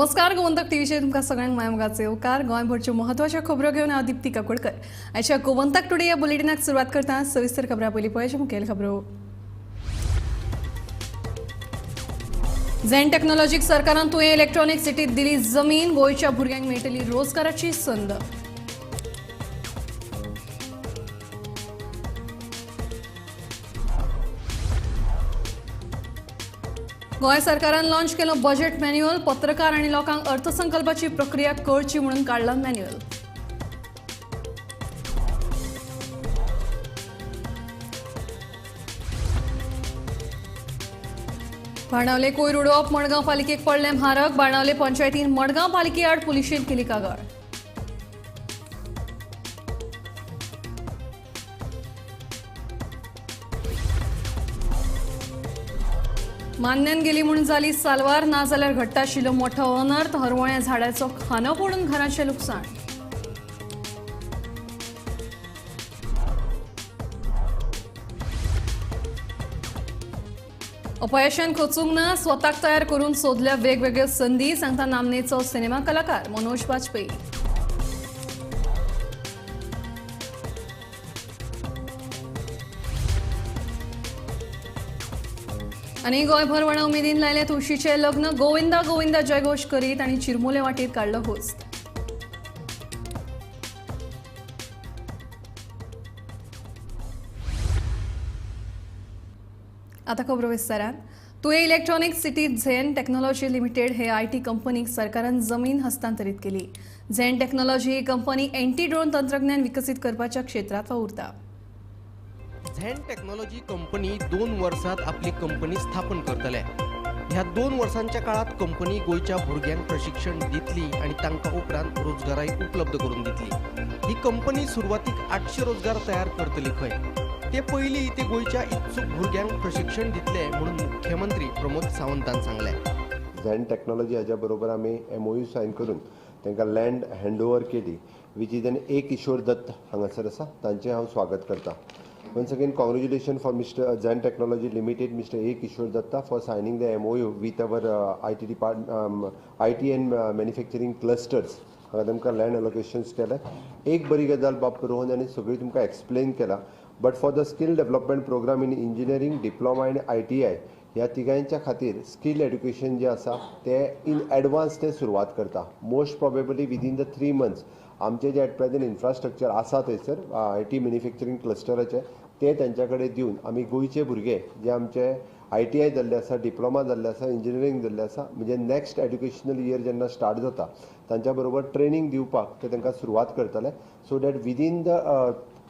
नमस्कार, गोवंतक टीव्हीचेर तुमकां सगळ्यांक माय मोगाचो येवकार. गोंयभरच्यो म्हत्वाच्यो खबरो घेवन हांव दीप्ती काकोडकर. आयच्या गोवंतक टुडे ह्या बुलेटिनाक सुरवात करता. सविस्तर खबरां पयलीं पळयाचे मुखेल खबरो. झेन टेक्नॉलॉजीक सरकारान तुयें इलेक्ट्रॉनिक सिटीत दिली जमीन. गोंयच्या भुरग्यांक मेळटली रोजगाराची संद. गोंय सरकारान लॉन्च केलो बजेट मॅन्युअल. पत्रकार आनी लोकांक अर्थसंकल्पाची प्रक्रिया कळची म्हणून काडला मॅन्युअल. बाणावले कोयर उडोवप मडगांव पालिकेक पडलें म्हारग. बाणावले पंचायतीन मडगांव पालिके आड पुलिशेंत केली कागाळ. मान्यान गेली म्हणून जाली साल्वार, ना जाल्यार घडटा आशिल्लो मोठो अनर्थ. हरवळ्या झाडाचो खांदो पडून घराचें लुकसाण. अपयशान खचूंक ना, स्वताक तयार करून सोदल्या वेगवेगळ्यो संदी, सांगता नामनेचो सिनेमा कलाकार मनोज वाजपेयी. आनी गोंयभर व्हडा उमेदीन लायलें तुळशीचें लग्न. गोविंदा गोविंदा जयघोश करीत आनी चिरमुले वाटेर काडलो होस्त. आता खबरो विस्तारान. तुयें इलेक्ट्रॉनिक सिटीत झेन टेक्नॉलॉजी लिमिटेड हे IT कंपनीक सरकारान जमीन हस्तांतरीत केली. झेन टेक्नॉलॉजी ही कंपनी एंटी ड्रोन तंत्रज्ञान विकसीत करपाच्या क्षेत्रांत वावुरता. झेन टेक्नॉलॉजी कंपनी 2 वर्सात आपली कंपनी स्थापन करतले. ह्या 2 वर्सांच्या काळात कंपनी गोंयच्या भुरग्यांक प्रशिक्षण दितली आनी तांकां उपरांत रोजगाराय उपलब्ध करून दितली. ही कंपनी सुरवातीक 800 रोजगार तयार करतली खंय. ते पयलीं ते गोंयच्या इत्सूक भुरग्यांक प्रशिक्षण दितले म्हणून मुख्यमंत्री प्रमोद सावंतान सांगलें. झेन टेक्नॉलॉजी हाज्या बरोबर आमी MOU sign करून तांकां लँड हँड ओवर केली, which is an A Kishore Datta हांगासर आसा, तांचें हांव स्वागत करता. Once again, congratulations for Mr. Zen Technology Limited, Mr. A. Kishore Datta, for signing the MOU with our IT department, IT and manufacturing clusters. हांगा तुमकां land एलोकेशन्स केलें. एक बरी गजाल बाब रोहन आनी सगळी तुमकां एक्सप्लेन केला, but for the skill development program in engineering, diploma आनी ITI ह्या तिगांच्या खातीर स्कील एड्युकेशन जें आसा तें इन एडवान्स ते सुरवात करता. Most probably within the 3 months आमचे जे एट प्रेझेंट इन्फ्रास्ट्रक्चर आसा थंयसर IT manufacturing क्लस्टराचें ते तांच्या कडेन दिवन आमी गोंयचे भुरगे जे आमचे ITI जाल्ले आसा, डिप्लोमा जाल्ले आसा, इंजिनियरींग जाल्ले आसा, म्हणजे नेक्स्ट एड्युकेशनल इयर जेन्ना स्टार्ट जाता तांच्या बरोबर ट्रेनींग दिवपाक ते तांकां सुरवात करतले, so that within the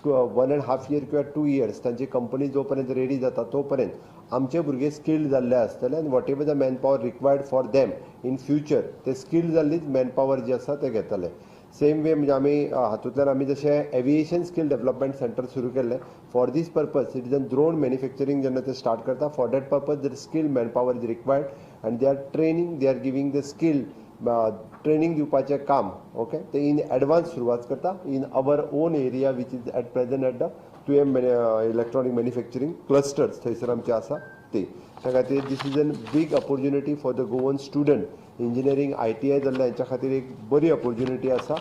1.5 year किंवा 2 इयर्स तांची कंपनी जो पर्यंत रेडी जाता तो पर्यंत आमचे भुरगे स्किल्ड जाल्ले आसतले आनी whatever the man power required for them in future ते स्किल्ड जाल्लीच मॅन पावर जी आसा ते घेतले. सेम वे म्हणजे आमी हातूंतल्यान आमी जशें एविएशन स्कील डेवलपमेंट सेंटर सुरू केल्लें, for this purpose it is an drone manufacturing जेन्ना ते स्टार्ट करता, for that purpose the skill man power is required आनी they are training, they are giving the skill training दिवपाचें काम okay ते in advance सुरवात करता in our own area which is at present at the Thuyem electronic manufacturing clusters थंयसर आमचे आसा ते. त्या खातीर this is an big opportunity for the Goan student, engineering ITI जाल्ल्या हेंच्या खातीर एक बरी ऑपॉर्च्युनिटी आसा.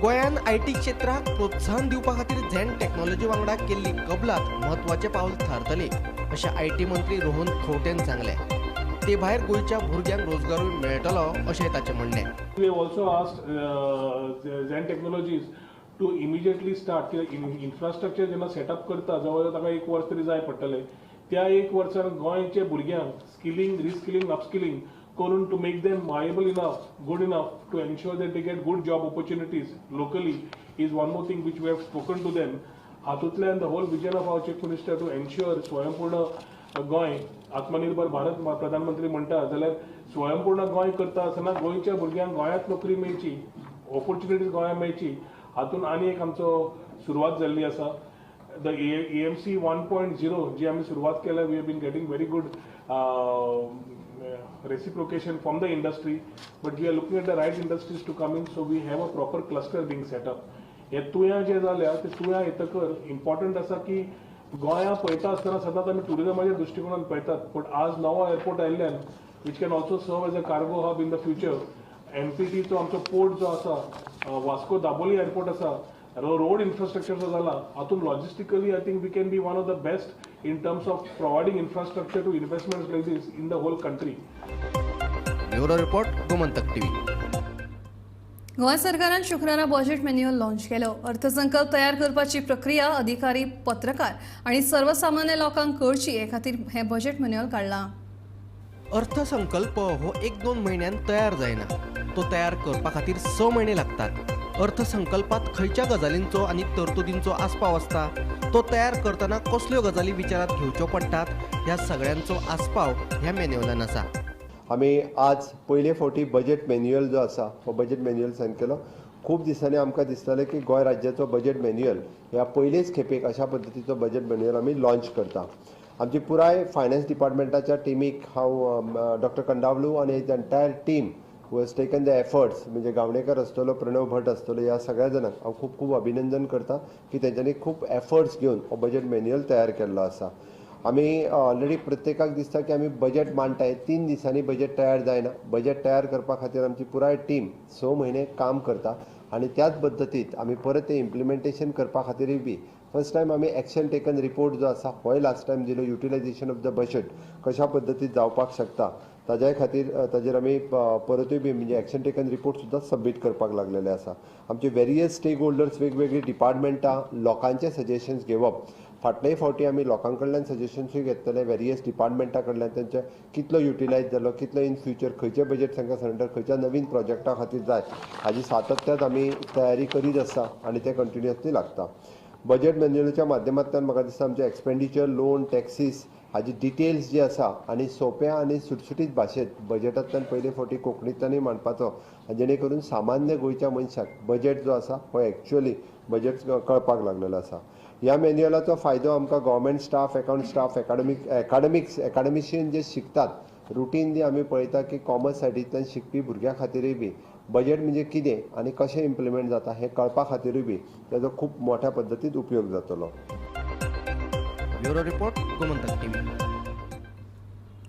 गोंयान IT क्षेत्राक प्रोत्साहन दिवपा खातीर झेन टेक्नॉलॉजी वांगडा केल्ली कबलात म्हत्वाचें पावल थारतली अशें IT मंत्री रोहन खंवटेन सांगलें. ते भायर गोंयच्या भुरग्यांक रोजगारूय मेळटलो अशें ताचें म्हणणें. We have also asked Zen Technologies to immediately start infrastructure जेन्ना सेटअप करता जवळ जवळ ताका 1 वर्स तरी जाय पडटलें. त्या 1 वर्सान गोंयच्या भुरग्यांक स्किलिंग, रिस्किलिंग, अपस्किलिंग करून to make them viable enough, good enough to ensure that they get good job opportunities locally is one more thing which we have spoken to them. हातूंतल्यान the whole vision of our chief minister to ensure स्वयंपूर्ण गोंय, आत्मनिर्भर भारत प्रधानमंत्री म्हणटा जाल्यार स्वयंपूर्ण गोंय करता आसतना गोंयच्या भुरग्यांक गोंयांत नोकरी मेळची, ऑपॉर्च्युनिटीज गोंयांत मेळची, हातूंत आनी एक आमचो सुरवात जाल्ली आसा. The AMC 1.0 जी आमी सुरवात केल्या, we have been getting very good reciprocation from the industry, but we are looking at the right industries to come in, so we have a proper cluster being set up. हे तुयां जे जाल्या ते तुयां येतकर important आसा की गोंया पळयता आसतना सदांच आमी टुरिजमाच्या दृश्टिकोनान पळयतात, पूण आज नवो एअरपोर्ट आयिल्ल्यान which can also serve as a cargo hub in the future. एमपीटीचो आमचो पोर्ट जो आसा, वास्को दाबोली एअरपोर्ट आसा, रोड इन्फ्रास्ट्रक्चर जो जाला, हातून logistically I think we can be one of the best in terms of providing infrastructure to investment places in the whole country. Bureau report, Gomantak TV. Goa सरकारान शुक्रारा budget manual launch केलो. अर्थसंकल्प तयार करपाची प्रक्रिया अधिकारी, पत्रकार आनी सर्वसामान्य लोकांक कळची हे खातीर हें बजेट मॅन्युअल काडलां. अर्थसंकल्प हो 1-2 म्हयन्यान तयार जायना, तो तयार करपा खातीर 6 म्हयने लागतात. अर्थसंकल्पात खंयच्या गजालींचो आनी तरतुदींचो आस्पाव आसता, तो तयार करतना कसल्यो गजाली विचारात घेवच्यो पडटात, ह्या सगळ्यांचो आस्पाव ह्या मॅन्युअलान आसा. आमी आज पयले फावटी बजेट मॅन्युअल जो आसा हो बजेट मॅन्युअल सायन केलो. खूब दिसांनी आमकां दिसतालें की गोंय राज्याचो बजेट मॅन्युअल ह्या पयलेच खेपेक अशा पद्दतीचो बजेट मॅन्युअल आमी लॉन्च करता. आमची पुराय फायनान्स डिपार्टमेंटाच्या टिमीक हांव डॉक्टर कंडावलू आनी his entire team who has taken the efforts, म्हणजे गावणेकर आसतलो, प्रणव भट आसतलो, ह्या सगळ्या जाणांक हांव खूब खूब अभिनंदन करता की तेंच्यांनी खूब एफर्ट्स घेवन हो बजेट मॅन्युअल तयार केल्लो आसा. आमी ऑलरेडी प्रत्येकाक दिसता की आमी बजेट मांडटाय, 3 दिसांनी बजेट तयार जायना. बजेट तयार करपा खातीर आमची पुराय टीम 6 म्हयने काम करता आनी त्याच पद्दतीत आमी परत तें इम्प्लिमेंटेशन करपा खातीरूय बी फर्स्ट टायम आमी एक्शन टेकन रिपोर्ट जो आसा होय लास्ट टायम दिलो. युटिलायझेशन ऑफ the budget कशा पद्दतीत जावपाक शकता ताज्याय खातीर ताजेर आमी परतूय बी म्हणजे एक्शन टेकन रिपोर्ट सुद्दां सबमीट करपाक लागलेले आसा. आमचे वेरियस स्टेक होल्डर्स, वेगवेगळीं डिपार्टमेंटां, लोकांचे सजेशन्स घेवप. फाटलेय फावटी आमी लोकां कडल्यान सजेशन्सूय घेतलेले, वेरियस डिपार्टमेंटा कडल्यान तेंचे कितलो युटिलायज जालो, कितलो इन फ्युचर खंयचे बजेट तांकां सरेंडर खंयच्या नवीन प्रोजेक्टा खातीर जाय हाजी सातत्यात आमी तयारी करीत आसा आनी तें कंटिन्युअसली लागता. बजेट मॅन्युअलाच्या माध्यमांतल्यान म्हाका दिसता आमचे एक्सपेंडिचर, लोन, टॅक्सीस हाजी डिटेल्स जी आसा आनी सोंप्या आनी सुटसुटीत भाशेंत बजेटांतल्यान पयले फावटी कोंकणींतल्यानूय मांडपाचो, जेणे करून सामान्य गोंयच्या मनशाक बजेट जो आसा हो एक्चुअली बजेट कळपाक लागलेलो आसा. ह्या मॅन्युअलाचो फायदो आमकां government staff, account staff, academics, academician जे शिकतात रुटीनली आमी पळयता की कॉमर्स सायडींतल्यान शिकपी भुरग्यां खातीरूय बी बजेट म्हणजे कितें आनी कशें इम्प्लिमेंट जाता हें कळपा खातीरूय बी ताजो खूब मोठ्या पद्दतीन उपयोग जातलो. Bureau report, Gomantak TV.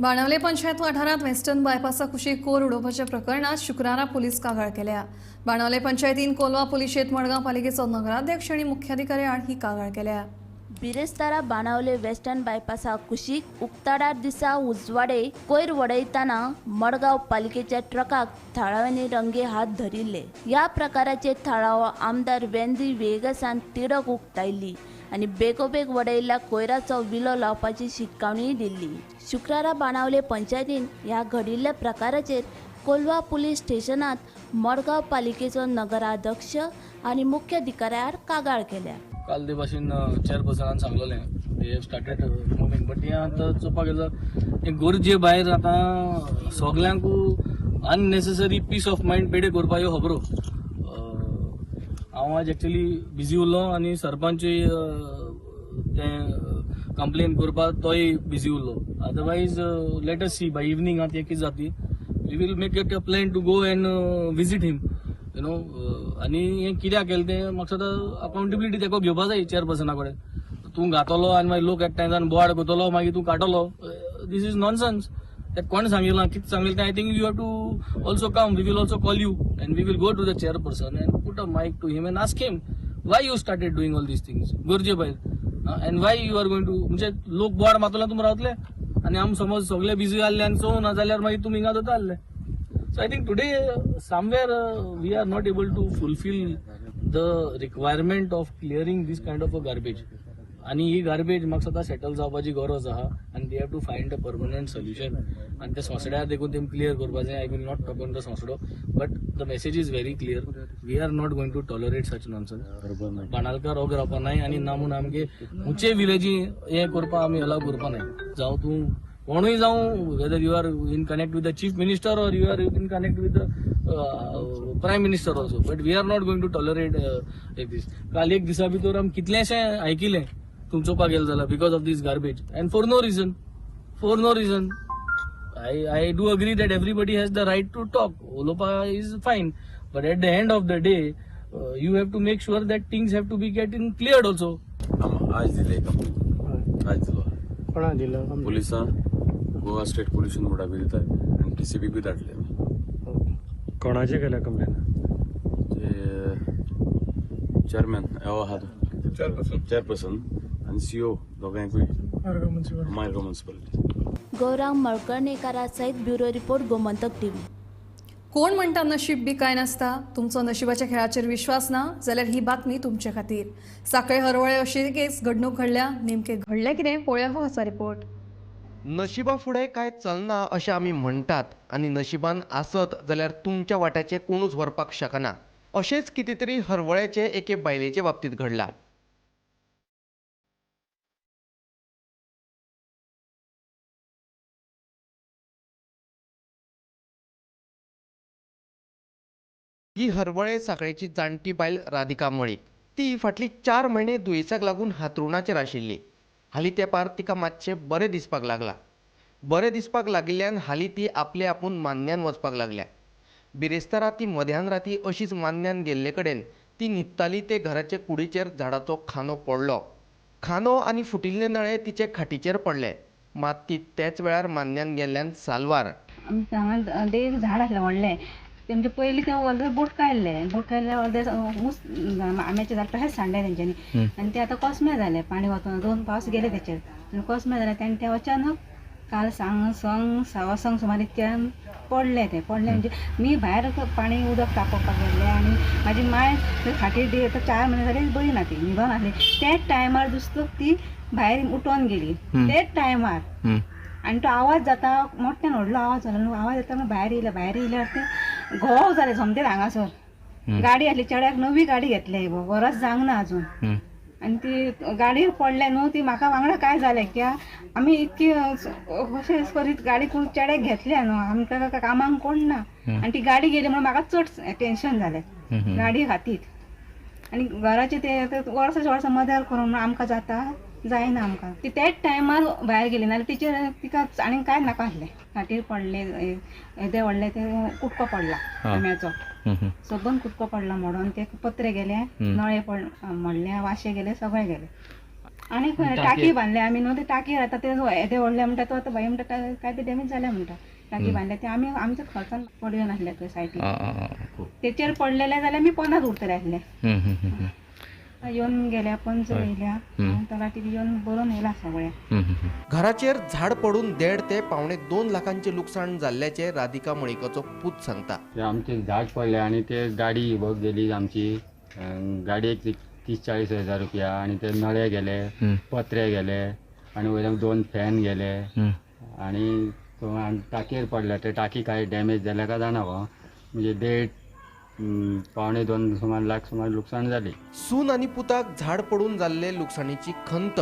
Benaulim panchayat वाठारांत वेस्टर्न बायपासा कुशीक कोर उडोवपाच्या प्रकरणात शुक्रारा पुलीस कागाळ केल्या. बाणावले पंचायतीन कोलवा पुलिशेंत मडगांव पालिकेचो नगराध्यक्ष आनी मुख्याधिकारी आड ही कागाळ केल्या. बिरेस्तारा बाणावले वेस्टर्न बायपासा कुशीक उक्ताडार दिसा उजवाडे कोयर वडयतना मडगांव पालिकेच्या ट्रकाक थळाव्यांनी रंगे हात धरिल्ले. ह्या प्रकाराचे थळावो आमदार वेंदी वेगसान तिडक उक्तायली आनी बेगोबेग वडयल्ल्या कोयराचो विलो लावपाची शिटकावणीय दिल्ली. शुक्रारा बाणावले पंचायतीन ह्या घडिल्ल्या प्रकाराचेर कोलवा पुलीस स्टेशनात मडगांव पालिकेचो नगराध्यक्ष आनी मुख्याधिकाऱ्याआड कागाळ केल्या. काल ते भाशेन चेअरपर्सनान सांगलेलें, they have started moving, but हें आतां चोवपाक गेल्यार हें गरजे भायर आतां सगल्यांकू अननेसेसरी पीस ऑफ मायंड पेडे करपा ह्यो खबरो. हांव आज एक्चुली बिजी उरलो आनी सरपंचूय तें कंप्लेन करपाक तोय बिजी उरलो. Otherwise let us see by evening आतां कितें जाती, we will make it a plan to go and visit him, you know. आनी हें कित्याक केलें तें म्हाका दिसता अकाउंटेबिलिटी तेका घेवपा जाय चेअरपर्सना कडेन. तूं घातलो आनी मागीर लोक एकठांय जावन बोवाळ करतलो, मागीर तूं काडटलो, this is nonsense. तेका कोण सांगिलां कितें सांगिलां तें I think you have to also come, we will also call you and we will go to the chairperson and put a mic to him and ask him why you started doing all these things गरजे भायर and why you are going to, म्हणजे लोक बोवाळ मारतलो तुमी रावतले आनी आमी समज सगळे बिजी आहले आनी चोवना जाल्यार मागीर तुमी हिंगा जाता आहले. So I think today somewhere we are not able to fulfill the requirement of clearing this kind of a garbage. आनी ही गार्बेज म्हाका सदां सेटल जावपाची गरज आहा आनी they have to find a permanent solution. आनी ते सोंसड्यार देखून तेमी क्लियर करपा जाय. I will not talk on the Sonsoddo, but the message is very clear, we are not going to tolerate such nonsense. Banalkar ओग रावपा नाय आनी ना म्हूण आमगे खंयचे विलेजी हें करपा आमी अलाव करपा नाय. जावं तूं कोणूय जावं, whether you are in connect with the chief minister or you are in connect with the prime minister also, but we are not going to tolerate this. काल एक दिसा भितर आमी कितलेशें आयकिलें तूं चोवपाक गेले जाल्यार because of this garbage and for no reason, for no reason. I do agree that everybody has the right to talk, उलोवपा is fine, but at the end of the day you have to make sure that things have to be getting cleared also. आज दिले complain, आज दिलो. कोणा दिलो? पुलिसां Goa state pollution बोर्डाक बी दिताय आनी टीसीबीक बी धाडले आमी. कोणाची केल्या कंप्लेन? चेअरमॅन आहा चेअरपर्सन आनी सीओ दोगांयकूय मार्गांव म्युनिसिपालिटी. गौरांग मळकर्णेकारा सयत ब्युरो रिपोर्ट, गोमंतक टीव्ही. कोण म्हणटा नशीब बी काय नासता? तुमचो नशिबाच्या खेळाचेर विश्वास ना जाल्यार ही बातमी तुमचे खातीर. साखळे हरवळे अशी केस घडणूक घडल्या. नेमके घडलें कितें पळोवया हो आसा रिपोर्ट. नशिबा फुडें काय चलना अशें आमी म्हणटात आनी नशिबान आसत जाल्यार तुमच्या वाट्याचें कोणूच व्हरपाक शकना. अशेंच कितें तरी हरवळ्याचे एके बायलेचे बाबतींत घडलां. ही हरवळे साखळेची जाणटी बायल राधिका मळीक. ती फाटली 4 म्हयने दुयेंसाक लागून हांतरुणाचेर आशिल्ली. हालीं तेंपार तिका मातशें बरें दिसपाक लागलां. बरें दिसपाक लागिल्ल्यान हालीं ती आपले आपूण मान्न्यान वचपाक लागल्या. बिरेस्तारा ती मध्यान राती अशीच मान्न्यान गेल्ले कडेन ती न्हिदताली ते घराचे कुडीचेर झाडाचो खांदो पडलो. खांदो आनी फुटिल्ले नळे तिचे खाटीचेर पडले. मात ती तेच वेळार मान्न्यान गेल्ल्यान साल्वार. हांगा देग झाड आसलें व्हडलें, तेमचे पयलीं ते अर्दे बोटकायल्ले, बोटकायल्ले अर्दे ऊस आंब्याचें झाड तशेंच सांडलें तेंच्यांनी आनी ते आतां कोसमे जाले. पाणी वचून 2 पावस गेले तेचेर आनी कोसमे जाले. आनी ते अचानक काल सांग 1:15 सुमार इतक्यान पडलें. तें पडलें म्हणजे मी भायर पाणी उदक तापोवपाक गेल्लें आनी म्हाजी मांय खाटीर आतां 4 म्हयने जाले बरी ना, ती न्हिदोन आसली. त्याच टायमार दुसतो ती भायर उठोन गेली त्याच टायमार आनी तो आवाज जाता मोठ्यान व्हडलो आवाज जालो. आवाज जाता म्हणून भायर येयले. भायर येयल्यार ते घोव जाले सोमतेच हांगासर. गाडी आसली चेड्याक नवी गाडी घेतली, वरस जावंक ना अजून. आनी ती गाडयेर पडले न्हू ती म्हाका वांगडा काय जालें कित्याक आमी इतकी अशें करीत गाडी चेड्याक घेतल्या न्हू, आमकां कामांक कोण ना आनी ती गाडी गेली म्हणून म्हाका चड टेंशन जालें गाडी खातीर. आनी घराचें ते वर्साच्या वर्सां मदार करून म्हणून आमकां जाता जायना आमकां. ती त्याच टायमार भायर गेली नाल्यार तिचेर तिका आनी कांय नाका आसलें. खाटीर पडलें येदें व्हडलें तें कुटको पडला आंब्याचो, सबंद कुटको पडला मोडोन ते पत्रे गेले, नळे मोडले, वाशे गेले, सगळे गेले. आनी टाकी बांदले आमी न्हू, ते टाकी आतां ते येदें व्हडलें म्हणटा तो आतां बाई म्हणटा काय ते डॅमेज जालें म्हणटा. टाकी बांदले ते आमी आमच्या खर्चान पडून आसले थंय सायडीक. तेचेर पडलेले जाल्यार आमी पोंदात उरतले आसले. येवन गेल्या पंच येयल्या तलाठी येवन बरोवन येयला सगळें. घराचेर झाड पडून 1.5 ते 1.75 लाखांचें लुकसाण जाल्ल्याचें राधिका मळीकाचो पूत सांगता. आमचें झाड पडलें आनी ते गाडी बघ गेली आमची, गाडयेक 30-40 हजार रुपया आनी ते नळे गेले, पत्रे गेले आनी वयल्यान 2 फॅन गेले आनी टाकयेर पडले. ते टाकी काय डॅमेज जाल्या काय जाणा हो, म्हणजे 1.5 1.75 सुमार लाख सुमार लुकसाण जाली. सून आनी पुताक झाड पडून जाल्ले लुकसाणीची खंत.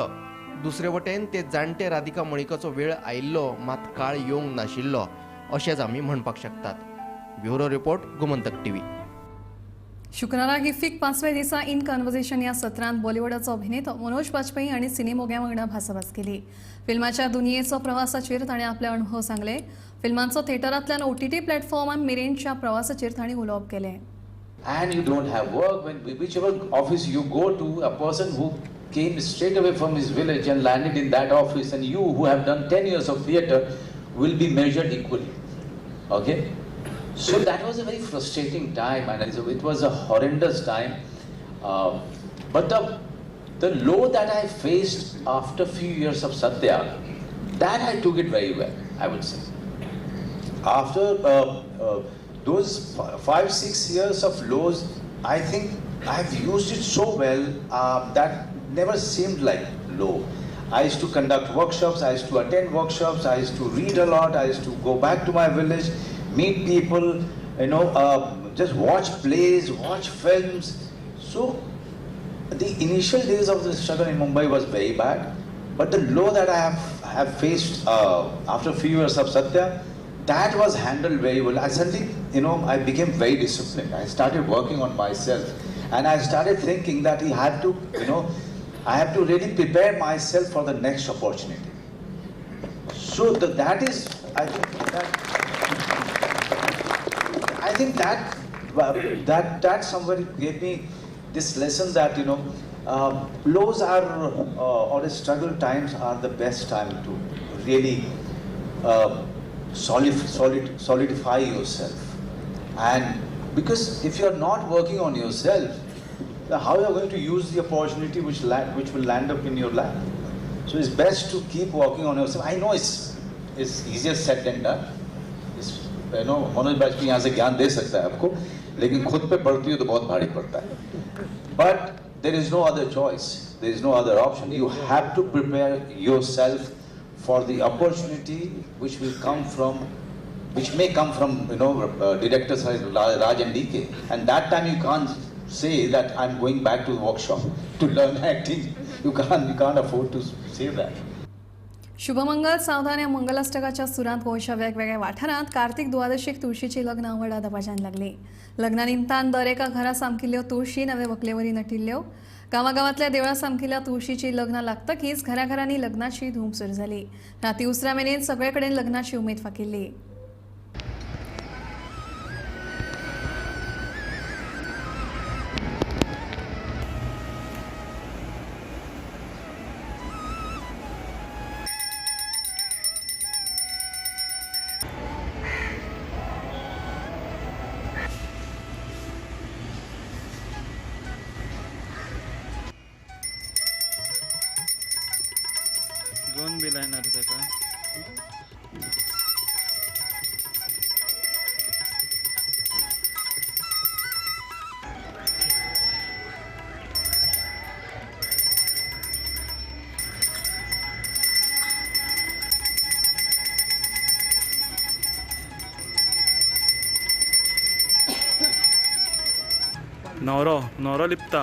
दुसरे वटेन ते जाणटे राधिका मळीकाचो वेळ आयिल्लो मात काळ येवंक नाशिल्लो अशेंच आमी म्हणपाक शकतात. Bureau report, Gomantak TV. शुक्राराक इफ्फीक 5व्या दिसा इन कन्व्हर्सेशन ह्या सत्रांत बॉलिवूडाचो अभिनेतो मनोज वाजपेयी आनी सिनेमोग्या वांगडा भासाभास केली. फिल्माच्या दुनियेचो प्रवासाचेर ताणें आपले अणभव सांगले. फिल्मांचो थिएटरांतल्यान ओटीटी प्लॅटफॉर्मा मेरेनच्या प्रवासाचेर तांणी उलोवप केलें. And you don't have work, when whichever office you go to, a person who came straight away from his village and landed in that office, and you who have done 10 years of theatre will be measured equally. Okay? So that was a very frustrating time, and it was a horrendous time. But the low that I faced after few years of Satya, that I took it very well, I would say. After those 5-6 years of lows, I think I've used it so well that never seemed like low. I used to conduct workshops, I used to attend workshops, I used to read a lot, I used to go back to my village, meet people, you know, just watch plays, watch films. So the initial days of the struggle in Mumbai was very bad, but the low that I have faced after a few years of Satya, that was handled very well. I suddenly, you know, I became very disciplined. I started working on myself, and I started thinking that I have to, you know, I have to really prepare myself for the next opportunity. So that is, I think that somewhere gave me this lesson that, you know, lows are or struggle times are the best time to really solidify yourself. And because if you are not working on yourself, how you are going to use the opportunity which will land up in your lap? So it's best to keep working on yourself. I know it's easier said than done. It's, you know, Manoj Bajpayee यहाँ से ज्ञान दे सकता है आपको, लेकिन खुद pay पड़ती हो तो बहुत भारी पड़ता है. But there is no other choice. There is no other option. You have to prepare yourself for the opportunity which will come from, which may come from, you know, directors like Raj and DK. And that time you can't say that I'm going back to the workshop to learn acting. You can't afford to say that. Shubhmangal सावधान या मंगलाष्टकाच्या सुरांत गोंयच्या वेगवेगळ्या वाठारांत कार्तिक द्वादशीक तुळशीची लग्नां व्हडा दबाज्यान लागली. लग्ना निमतान दर एका घरा सामकिल्ल्यो तुळशी नवे वकलेवरी नटिल्ल्यो. गांवागांवांतल्या देवळां सामकिल्ल्या तुळशीची लग्नां लागतकीच घराघरांनी लग्नाची धूम सुरू जाली. राती उसरा मेरेन सगळे कडेन लग्नाची उमेद फाकिल्ली. दोन बिल येणार ताका. नवरो नवरो लिपता.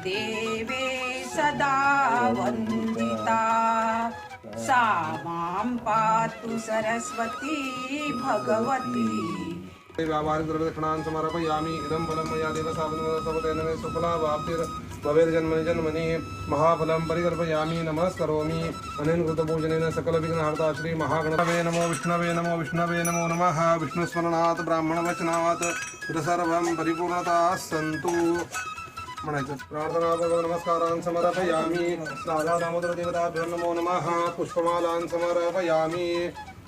देवे सदा वंदिता सा मां पातु सरस्वती भगवती. व्यावहारिक समर्पयामि. इदं फलं मया देव सावतेन सुफलावाप्तिर्भवेर्जन्मनि जन्मनि महाफलं परिकल्पयामि. नमस्करोमि. अनेन कृतपूजनेन सकलविघ्नहर्ता श्री महागणपतये नमो विष्णवे नमो विष्णवे नमो नमः. विष्णुस्मरणात् ब्राह्मणवचनात् सर्वं परिपूर्णता सन्तु. म्हणायचं प्रार्थनापूर्वक नमस्कारान् समर्पयामि. राधा दामोदर देवताभ्यो नमो नमः. पुष्पमालान् समर्पयामि.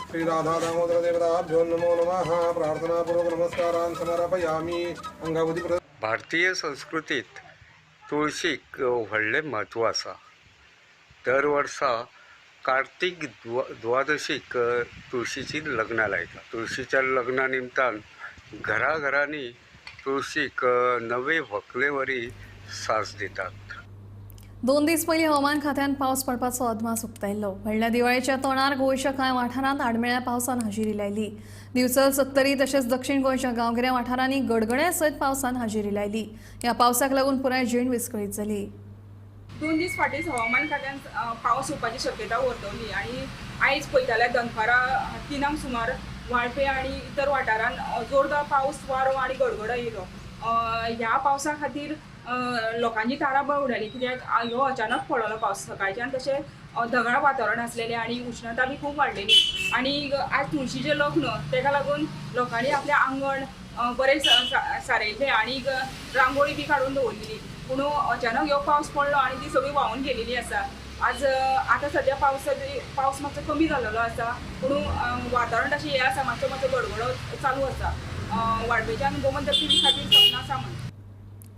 श्री राधा दामोदर देवताभ्यो नमो नमः. प्रार्थनापूर्वक नमस्कारान् समर्पयामि. अंगावती. भारतीय संस्कृतीत तुळशीक व्हडलें म्हत्व आसा. दर वर्सा कार्तिक द्वादशीक तुळशीची लग्नां लायतात. तुळशीच्या लग्ना निमतान घराघरांनी तुळशीक नवे व्हंकलेवरी साज दितात. 2 दीस पयलीं हवामान खात्यान पावस पडपाचो अदमास उक्तायल्लो. व्हडल्या दिवाळेच्या तोंडार गोंयच्या कांय वाठारांत आडमेळ्या पावसान हाजेरी लायली. दिवचल, सत्तरी तशेंच दक्षिण गोंयच्या गांवगिऱ्या वाठारांनी गडगड्या सयत पावसान हाजेरी लायली. ह्या पावसाक लागून पुराय जीण विस्कळीत जाली. 2 दीस फाटींच हवामान खात्यान पावस येवपाची शक्यता वर्तवली आनी आयज पळयता जाल्यार दनपारां 3 सुमार वाळपे आनी इतर वाठारांत जोरदार पावस, वारो आनी गडगडो येयलो. ह्या पावसा खातीर लोकांची तारांबळ उडाली, कित्याक ह्यो अचानक पडलो पावस सकाळच्यान. तशें ढगाळ वातावरण आसलेलें आनी उष्णता बी खूब वाडलेली आनी आज तुळशीचें लग्न, तेका लागून लोकांनी आपलें आंगण बरें सारयल्लें आनी रांगोळी बी काडून दवरलेली. पूण अचानक ह्यो पावस पडलो आनी ती सगळी व्हांवून गेलेली आसा. आज आतां सद्या पावस मातसो कमी जाल्लो आसा, पूण वातावरण तशें हें आसा, मातसो मातसो गडगडो चालू आसा. वाळपेच्यान गोमंतक टीव्ही खातीर सपना सामंत.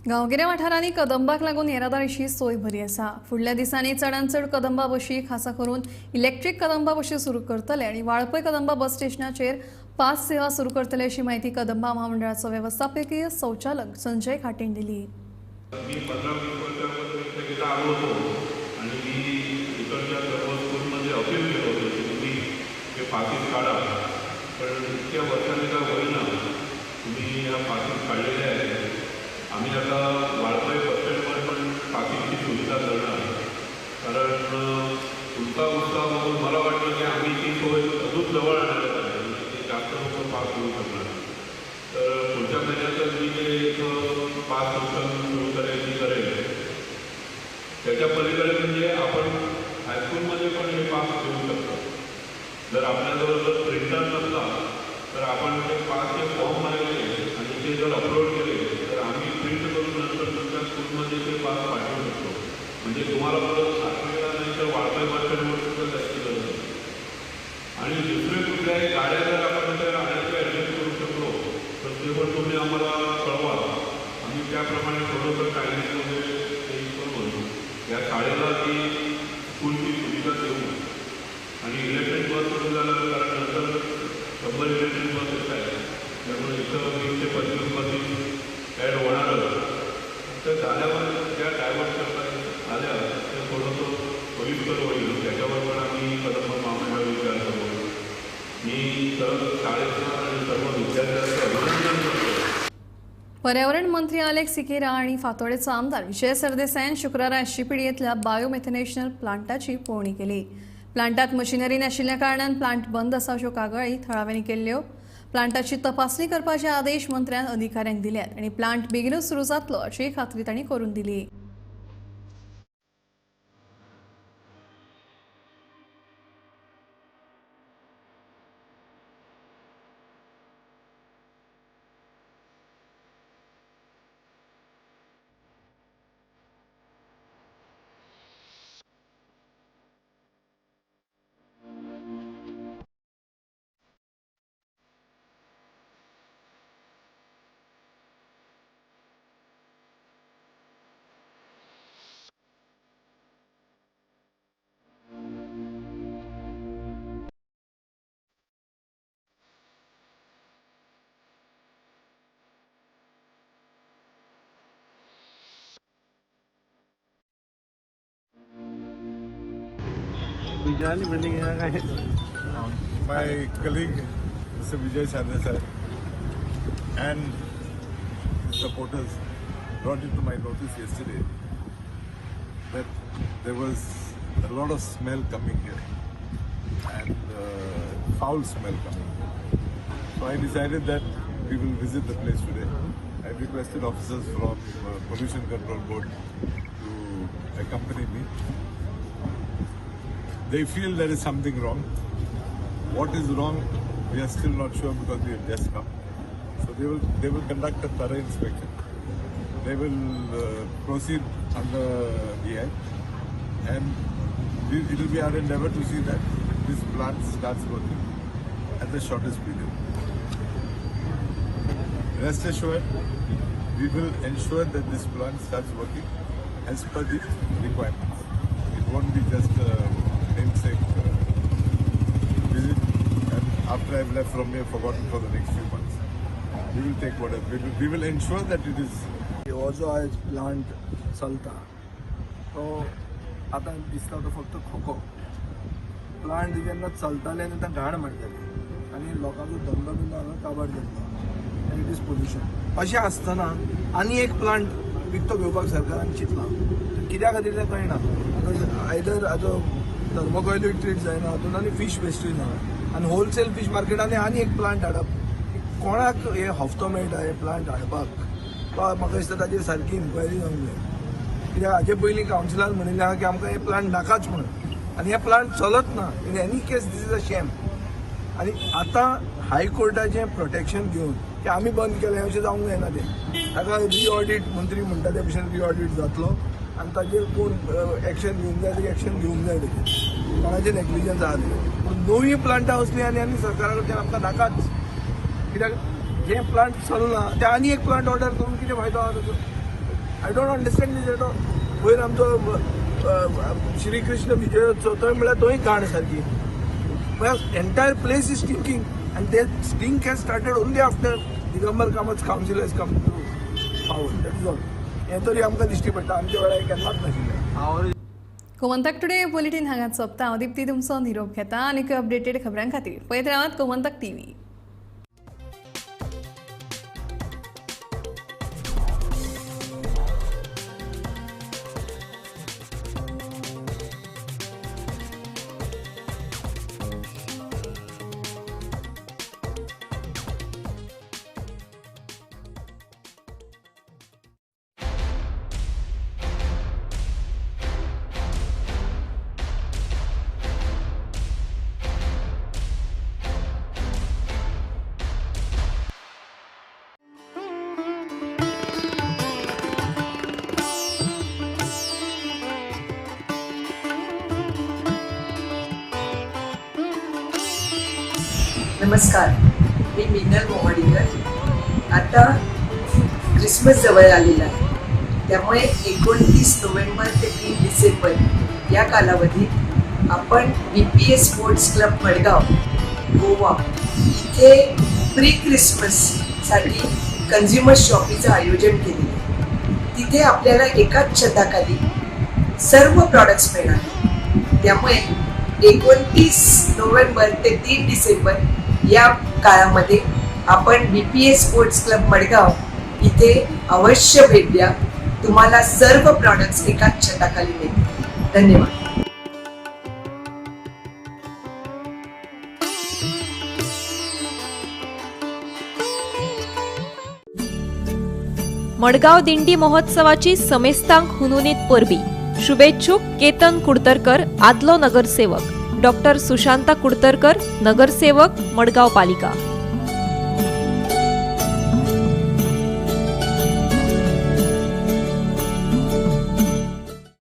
गांवगिऱ्या वाठारांनी कदंबाक लागून येरादारीची सोय बरी आसा. फुडल्या दिसांनी चडांत चड कदंबा बशी, खासा करून इलेक्ट्रीक कदंबा बशी सुरू करतले आनी वाळपय कदंबा बस स्टेशनाचेर पास सेवा सुरू करतले अशी माहिती कदंबा महामंडळाचो वेवस्थापकीय संचालक संजय खाटीन दिली. मी 15-20 वर्षांपूर्वी आलो होतो आणि मी इकडच्या सर्व स्कूलमध्ये अपील केलं होतं की तुम्ही हे पासिस काढा, पण इतक्या वर्षांनी काय होईना, तुम्ही ह्या पासिस काढलेल्या आहेत. आम्ही आता वाळपय बस स्टँडवर पण पासिसची सुविधा करणार, कारण तुमचा उत्साह बघून मला वाटलं की आम्ही ती सोय अजून जवळ आणायला पाहिजे, म्हणजे ते जास्त लोक पास होऊ शकणार. तर पुढच्या महिन्यातच मी ते इथं पास सिस्टम सुरू करायची करेल. त्याच्या पलीकडे म्हणजे आपण हायस्कूलमध्ये पण हे पास देऊ शकतो. जर आपल्याजवळ जर प्रिंटर नसला तर आपण ते पासचे फॉर्म भरायचे आणि ते जर अपलोड केले तर आम्ही प्रिंट करून नंतर तुमच्या स्कूलमध्ये ते पास पाठवू शकतो. म्हणजे तुम्हाला परत साखरेला नाही तर वाळपय बस स्टँडवर सुद्धा जायची गरज नाही. आणि दुसरे कुठल्याही गाड्या जर आपण त्या आणायचे ॲडजस्ट करू शकलो तर ते पण तुम्ही आम्हाला कळवा, आम्ही त्याप्रमाणे थोडंसं टायमिंग वगैरे ते करून या शाळेला ती स्कूलची सुविधा देऊ. आणि इलेक्ट्रिक बस सुरू झालं, कारण नंतर 100 इलेक्ट्रिक बस येत आहेत, त्यामुळे इथं 20 ते 25 बसेस ॲड होणारच. तर झाल्यावर ज्या डायव्हर्ट करता आल्या ते थोडंसं सोयीस्कर होईल, त्याच्यावर पण आम्ही कदंब महामंडळ विचार करू. मी सर्व शाळेचं आणि सर्व विद्यार्थ्यांचं अभिनंदन करतो. पर्यावरण मंत्री आलेक्स सिकेरा आणि फातोडेचो आमदार विजय सरदेसायान शुक्रारा एसजीपीडीएतल्या बायोमेथेनेशनल प्लांटाची पळोवणी केली. प्लांटात मशिनरी नाशिल्ल्या कारणान प्लांट बंद आसा अश्यो कागाळी थळाव्यांनी केल्ल्यो. प्लांटाची तपासणी करपाचे आदेश मंत्र्यान अधिकाऱ्यांक दिल्यात आनी प्लांट बेगीनूच सुरू जातलो अशी खात्री तांणी करून दिली. My colleague, Mr. Vijay Sardesai, and his supporters brought it to my notice yesterday that there was a lot of smell coming here and foul smell coming here. So I decided that we will visit the place today. I requested officers from Pollution Control Board to accompany me. They feel there is something wrong. What is wrong, we are still not sure because we have just come. So they will conduct a thorough inspection. They will proceed under the act, and it will be our endeavor to see that this plant starts working at the shortest period. Rest assured, we will ensure that this plant starts working as per the requirements. It won't be just a namesake visit, and after I've left from here, forgotten for the next few months. We will take whatever. We will ensure that it is. हो जो आयज plant चलता तो आतां दिसता तो फक्त खोको प्लांट जेन्ना चलताले तेन्ना घाण मारताले आनी लोकांचो धंदो बिंदो हांगा काबार जाल्लो आनी it is pollution. अशें आसतना आनी एक प्लांट विकतो घेवपाक सरकारान चिंतलां. कित्या खातीर तें कळना. आयदर हाजो थर्मोकॉयलूय ट्रीट जायना हातून आनी फीश वेस्टूय ना आनी होलसेल फीश मार्केटांनी आनी एक प्लांट हाडप, कोणाक हे हफ्तो मेळटा हे प्लांट हाडपाक? तो म्हाका दिसता ताजेर सारकी इन्क्वायरी जावंक जाय. कित्याक हाजे पयलीं कावन्सिलान म्हणिल्लें आहा की आमकां हे प्लांट नाकाच म्हणून, आनी हे प्लांट चलत ना. In any case this is a shame. आनी आतां हायकोर्टाचें प्रोटेक्शन घेवन की आमी बंद केलें अशें जावंक जायना तें. ताका रिऑडीट, मंत्री म्हणटा त्या भशेन रिऑडीट जातलो आनी ताजेर कोण एक्शन घेवंक जाय ते एक्शन घेवंक जाय तेजेर, कोणाचें नेग्लिजन्स आहा तेजेर. पूण नवीं प्लांटां वसलीं आनी आनी सरकारा कडच्यान आमकां नाकाच. कित्याक जें प्लांट चलना तें आनी एक प्लांट ऑर्डर करून कितें फायदो आहा ताचो? I don't understand this at all. वयर आमचो श्री कृष्ण विजयोत्सव थंय म्हळ्यार थंय घाण सारकी, म्हळ्यार entire place is stinking and that stink has started only after Digambar Kamat's council has come to power. That is all. हें तरी आमकां दिश्टी पडटा, आमच्या वेळार केन्नाच नाशिल्लें. गोमंतक टुडे बुलेटीन हांगाच सोंपता. हांव दीप्ती तुमचो निरोप घेता आनी अपडेटेड खबरां खातीर पळयत रावात गोमंतक टीव्ही. नमस्कार, मी मीनल मोहडीकर. आता क्रिसमस जवळ आलेला आहे, त्यामुळे 29 नोव्हेंबर ते 3 डिसेंबर या कालावधीत आपण BPS sports club Madgaon Goa इथे प्री क्रिसमससाठी कन्झ्युमर शॉपिंगचं आयोजन केलेलं आहे. तिथे आपल्याला एकाच छताखाली सर्व प्रॉडक्ट्स मिळणार. त्यामुळे 29 नोव्हेंबर ते 3 डिसेंबर या काळामध्ये आपण BPS sports club Madgaon इथे अवश्य भेट द्या. तुम्हाला सर्व प्रॉडक्ट्स एकाच छताखाली मिळतील. धन्यवाद. मडगांव दिंडी महोत्सवाची समेस्तांक हुनहुनीत परबी. शुभेच्छुक केतन कुडतरकर, आदलो नगरसेवक, डॉक्टर सुशांता कुडतरकर, नगरसेवक, मडगांव पालिका.